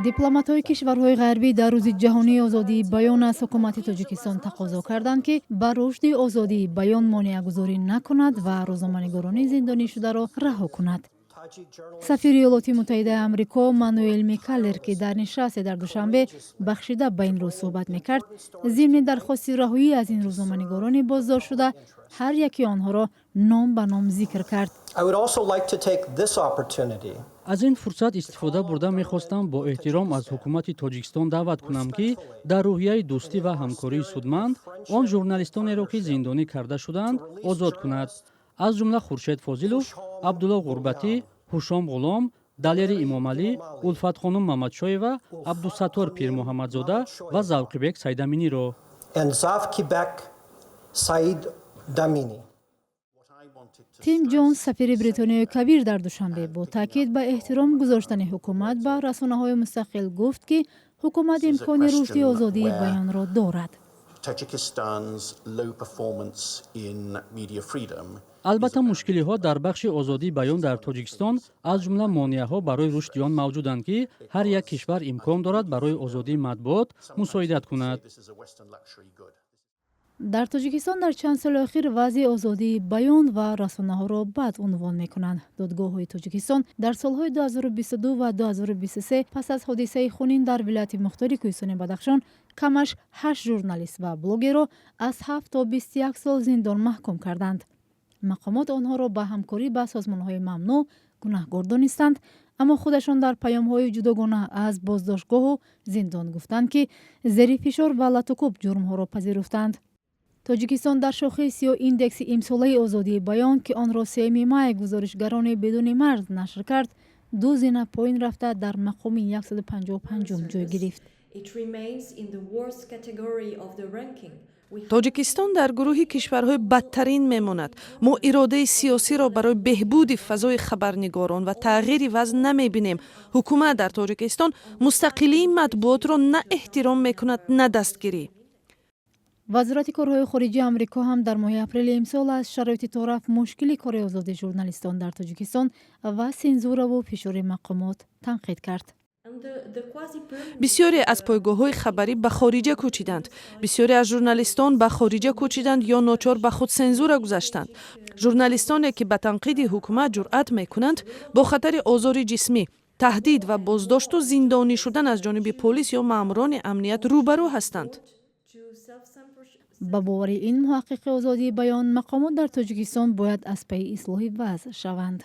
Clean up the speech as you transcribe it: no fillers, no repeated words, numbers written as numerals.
Дипломатҳои кишварҳои ғарбӣ дар Рӯзи ҷаҳонии озодии баён аз ҳукумати Тоҷикистон тақозо карданд, ки ба рушди озодии баён монеагузорӣ накунад ва рӯзноманигорони зиндонишударо раҳо кунад. Сафири Иёлоти Муттаҳидаи Амрико Мануэл Микалер, ки дар нишасте дар Душанбе бахшида ба ин рӯз суҳбат мекард, зимни дархости раҳоӣ аз ин рӯзноманигорони боздоштшуда ҳар яки онҳоро ном ба ном зикр кард. Аз ин фурсат истифода бурда, мехостам бо эҳтиром аз ҳукумати Тоҷикистон даъват кунам, ки дар рӯҳияи дӯстӣ ва ҳамкории судманд он журналистонеро, ки зиндонӣ карда шудаанд, озод кунад, аз ҷумла Хуршед Фозилов, Абдулло Ғурбатӣ, Ҳушом Ғулом, Далери Имомалӣ, Улфатхонум Мамадшоева, Абдусаттор Пирмуҳаммадзода ва Завқибек Сайдаминиро. And Zavkibek Saidamini. Тим Ҷонс, сафири Бритониёи Кабир дар Душанбе, бо таъкид ба эҳтиром гузоштани ҳукумат ба расонаҳои мустақил гуфт, ки ҳукумат имкони рушди озодии баёнро дорад. Tajikistan's low performance in media freedom. Албатта, мушкилиҳо дар бахши озодии баён дар Тоҷикистон, аз ҷумла монеаҳо барои рушди он мавҷуданд, ки ҳар як кишвар имкон дорад барои озодии матбуот мусоидат кунад. This is a Western luxury good. Дар Тоҷикистон дар чанд соли охир вазъи озодии баён ва расонаҳоро бад унвон мекунанд. Додгоҳҳои Тоҷикистон дар солҳои 2022 ва 2023 пас аз ҳодисаи хунин дар вилояти мухтори Кӯҳистони Бадахшон камаш ҳашт журналист ва блогерро аз 7 то 21 сол зиндон маҳкум карданд. Мақомот онҳоро ба ҳамкорӣ ба созмонҳои мамнӯъ гунаҳгор донистанд, аммо худашон дар паёмҳои ҷудогона аз боздоштгоҳу зиндон гуфтанд, ки зери фишор ва латукӯб ҷурмҳоро пазируфтанд. Тоҷикистон дар шохис ё индекси имсолаи озодии баён, ки онро 3 май Гузоришгарони бидуни марз нашр кард, ду зина поин рафта, дар мақоми 155-ум ҷой гирифт. It remains in the worst category of the ranking. Тоҷикистон дар гурӯҳи кишварҳои бадтарин мемонад. Мо иродаи сиёсиро барои беҳбуди фазои хабарнигорон ва тағйири вазъ намебинем. Ҳукумат дар Тоҷикистон мустақилии матбуотро на эҳтиром мекунад, на дастгирӣ. Вазорати корҳои хориҷии Амрико ҳам дар моҳи апрели имсол аз шароити торафт мушкили кори озоди журналистон дар Тоҷикистон ва сензураву фишори мақомот танқид кард. And the quasi-permanent Бисёре аз пойгоҳҳои хабарӣ ба хориҷа кӯчиданд, бисёре аз журналистон ба хориҷа кӯчиданд ё ночор ба худсензура гузаштанд. Журналистоне, ки ба танқиди ҳукумат ҷуръат мекунанд, бо хатари озори ҷисмӣ, таҳдид ва боздошту зиндонӣ шудан аз ҷониби полис ё маъмурони амният рӯбарӯ ҳастанд. to self-censorship. Ба бовари ин муҳаққиқи озодии баён, мақомот дар Тоҷикистон бояд аз пайи ислоҳи вазъ шаванд.